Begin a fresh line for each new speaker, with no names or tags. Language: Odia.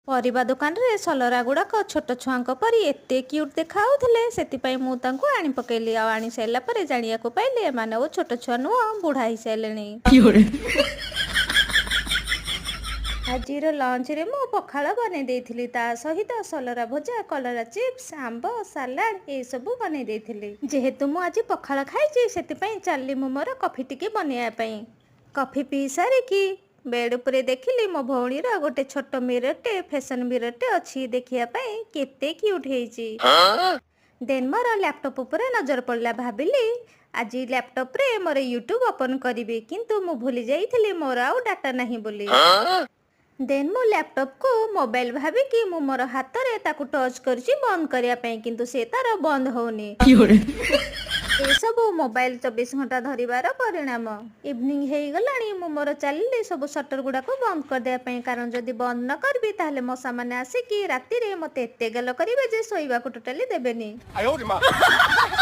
ପରିବା ଦୋକାନରେ ସଲରା ଗୁଡ଼ାକ ଛୋଟ ଛୁଆଙ୍କ ପରି ଏତେ କ୍ୟୁଟ୍ ଦେଖାଉଥିଲେ, ସେଥିପାଇଁ ମୁଁ ତାଙ୍କୁ ଆଣି ପକେଇଲି। ଆଉ ଆଣି ସାରିଲା ପରେ ଜାଣିବାକୁ ପାଇଲି, ଏମାନେ ଆଉ ଛୋଟ ଛୁଆ ନୁହଁ, ବୁଢ଼ା ହେଇସାରିଲେଣି। ଆଜିର ଲଞ୍ଚରେ ମୁଁ ପଖାଳ ବନେଇ ଦେଇଥିଲି, ତା ସହିତ ସଲରା ଭଜା, କଲରା ଚିପ୍ସ, ଆମ୍ବ, ସାଲାଡ ଏସବୁ ବନେଇ ଦେଇଥିଲି। ଯେହେତୁ ମୁଁ ଆଜି ପଖାଳ ଖାଇଛି, ସେଥିପାଇଁ ଚାଲିଲି ମୁଁ ମୋର କଫି ଟିକେ ବନେଇବା ପାଇଁ। କଫି ପିଇ ସାରିକି ବେଡ୍ ଉପରେ ଦେଖିଲି, ମୋ ଭଉଣୀର ଗୋଟେ ଛୋଟ ମିରରଟେ, ଫ୍ୟାସନ ମିରରଟେ ଅଛି। ଦେଖିବା ପାଇଁ କେତେ କ୍ୟୁଟ୍ ହେଇଛି। ଦେନ୍ ମୋର ଲ୍ୟାପଟପ୍ ଉପରେ ନଜର ପଡ଼ିଲା। ଭାବିଲି ଆଜି ଲ୍ୟାପଟପ୍ରେ ମୋର ୟୁଟ୍ୟୁବ୍ ଓପନ୍ କରିବି, କିନ୍ତୁ ମୁଁ ଭୁଲି ଯାଇଥିଲି ମୋର ଆଉ ଡାଟା ନାହିଁ ବୋଲି। ଦେନ୍ ମୁଁ ଲ୍ୟାପଟପ୍କୁ ମୋବାଇଲ ଭାବିକି ମୁଁ ମୋର ହାତରେ ତାକୁ ଟଚ୍ କରୁଛି ବନ୍ଦ କରିବା ପାଇଁ, କିନ୍ତୁ ସେ ତାର ବନ୍ଦ ହଉନି। ଏସବୁ ମୋବାଇଲ 24 ଘଣ୍ଟା ଧରିବାର ପରିଣାମ। ଇଭିନିଂ ହେଇଗଲାଣି। ମୁଁ ମୋର ଚାଲିଲି ସବୁ ସଟର ଗୁଡାକୁ ବନ୍ଦ କରିଦେବା ପାଇଁ, କାରଣ ଯଦି ବନ୍ଦ ନ କରିବି, ତାହେଲେ ମଶାମାନେ ଆସିକି ରାତିରେ ମତେ ଏତେ ଗେଲ କରିବେ ଯେ ଶୋଇବାକୁ ଟୋଟାଲି ଦେବେନି।
哎呦我的妈！